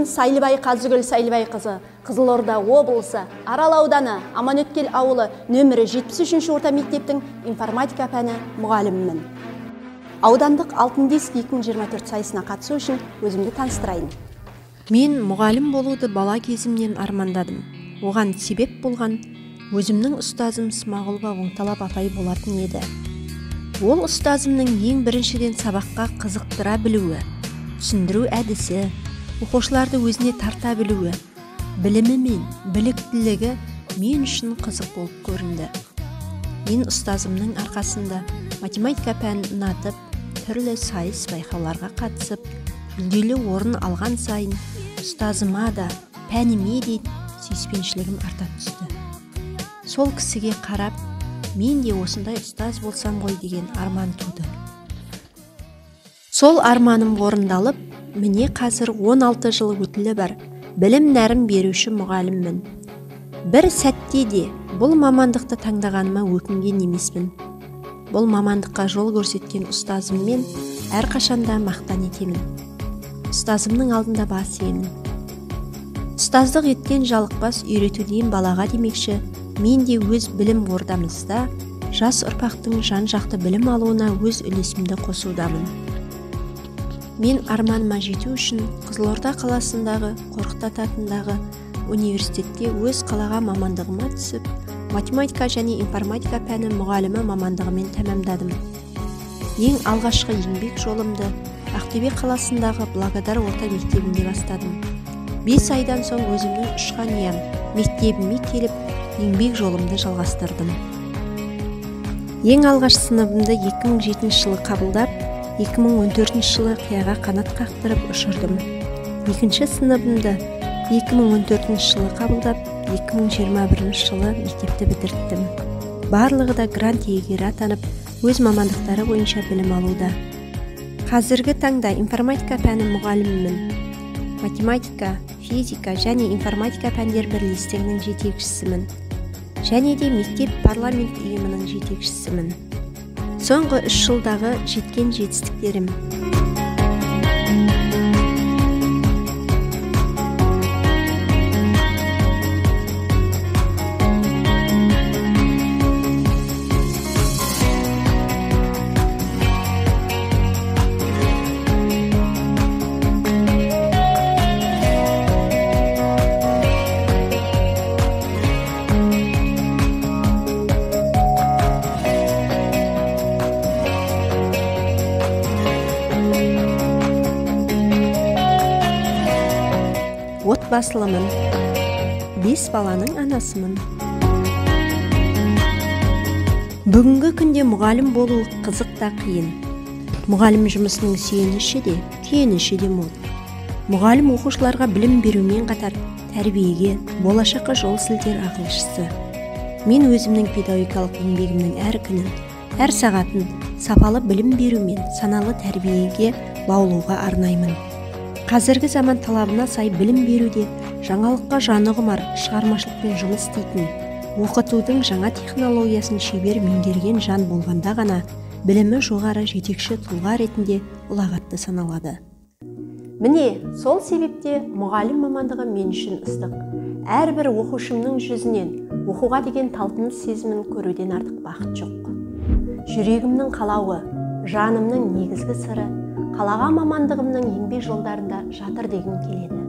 Мен Сайлыбай Қазыгүл Сайлыбайқызы, Қызылорда облысы, Арал ауданы, Аманөткел ауылы, нөмірі 73 орта мектептің информатика пәні мұғалімімін. Аудандық Алтын диск 2024 сайысына қатысу үшін өзімді таныстырайын. Мен мұғалім болуды бала кезімнен армандадым. Оған себеп болған өзімнің ұстазым Смағұлова Оңталап апай болатын еді. Ол ұстазымның ең біріншіден сабаққа қызықтыра білуі, түсіндіру әдісі, оқушыларды өзіне тарта білуі, білімі мен біліктілігі мен үшін қызық болып көрінді. Мен ұстазымның арқасында математика пәнін ұнатып, түрлі сайыс байқауларға қатысып, жүлделі орын алған сайын ұстазыма да, пәніме де сүйіспеншілігім арта түсті. Сол кісіге қарап, мен де осындай ұстаз болсам ғой деген арман туды. Сол арманым орындалып, міне қазір 16 жыл өтілі бар, білім нәрін беруші мұғаліммін. Бір сәтте де бұл мамандықты таңдағаныма өкінген емеспін. Бұл мамандыққа жол көрсеткен ұстазыммен әрқашанда мақтан етемін. Ұстазымның алдында бас иемін. Ұстаздық еткен жалықпас үйретуден балаға демекші, мен де өз білім ордамызда жас ұрпақтың жан-жақты білім алуына өз үлесімді қосудамын. Мен арманыма жету үшін Қызылорда қаласындағы Қорқыт ата атындағы университетке өз қалаған мамандығыма түсіп, математика және информатика пәні мұғалімі мамандығымен тәмамдадым. Ең алғашқы еңбек жолымды Ақтөбе қаласындағы Благодар орта мектебінде бастадым. 5 айдан соң өзімнің ұшқан ұям мектебіме келіп, еңбек жолымды жалғастырдым. Ең алғаш сыныбымды 2007 жылы қабылдап, 2014 жылы қияға қанат қақтырып ұшырдым. Екінші сыныбымды 2014 жылы қабылдап, 2021 жылы мектепті бітірттім. Барлығы да грант иегері атанып, өз мамандықтары бойынша білім алуда. Қазіргі таңда информатика пәні мұғалімімін. Математика, физика және информатика пәндер бірлестігінің жетекшісімін. Және де мектеп парламент ұйымының жетекшісімін. Соңғы 3 жылдағы жеткен жетістіктерім. Отбасылымын. 5 баланың анасымын. Бүгінгі күнде мұғалім болу қызық та қиын. Мұғалім жұмысының сүйеніші де, күйеніші де мол. Мұғалім оқушыларға білім берумен қатар тәрбиеге, болашаққа жол сілтер ақылшысы. Мен өзімнің педагогикалық еңбегімнің әр күнін, әр сағатын сапалы білім берумен саналы тәрбиеге баулуға арнаймын. Қазіргі заман талабына сай білім беруде жаңалыққа жаны құмар, шығармашылықпен жұмыс істейтін, оқытудың жаңа технологиясын шебер меңгерген жан болғанда ғана білімі жоғары жетекші тұлға ретінде ұлағатты саналады. Міне, сол себепте мұғалім мамандығы мен үшін ыстық. Әрбір оқушымның жүзінен оқуға деген талпыныс сезімін көруден артық бақыт жоқ. Жүрегімнің қалауы, жанымның негізгі сыры, қалаған мамандығымның еңбек жолдарында жатыр дегім келеді.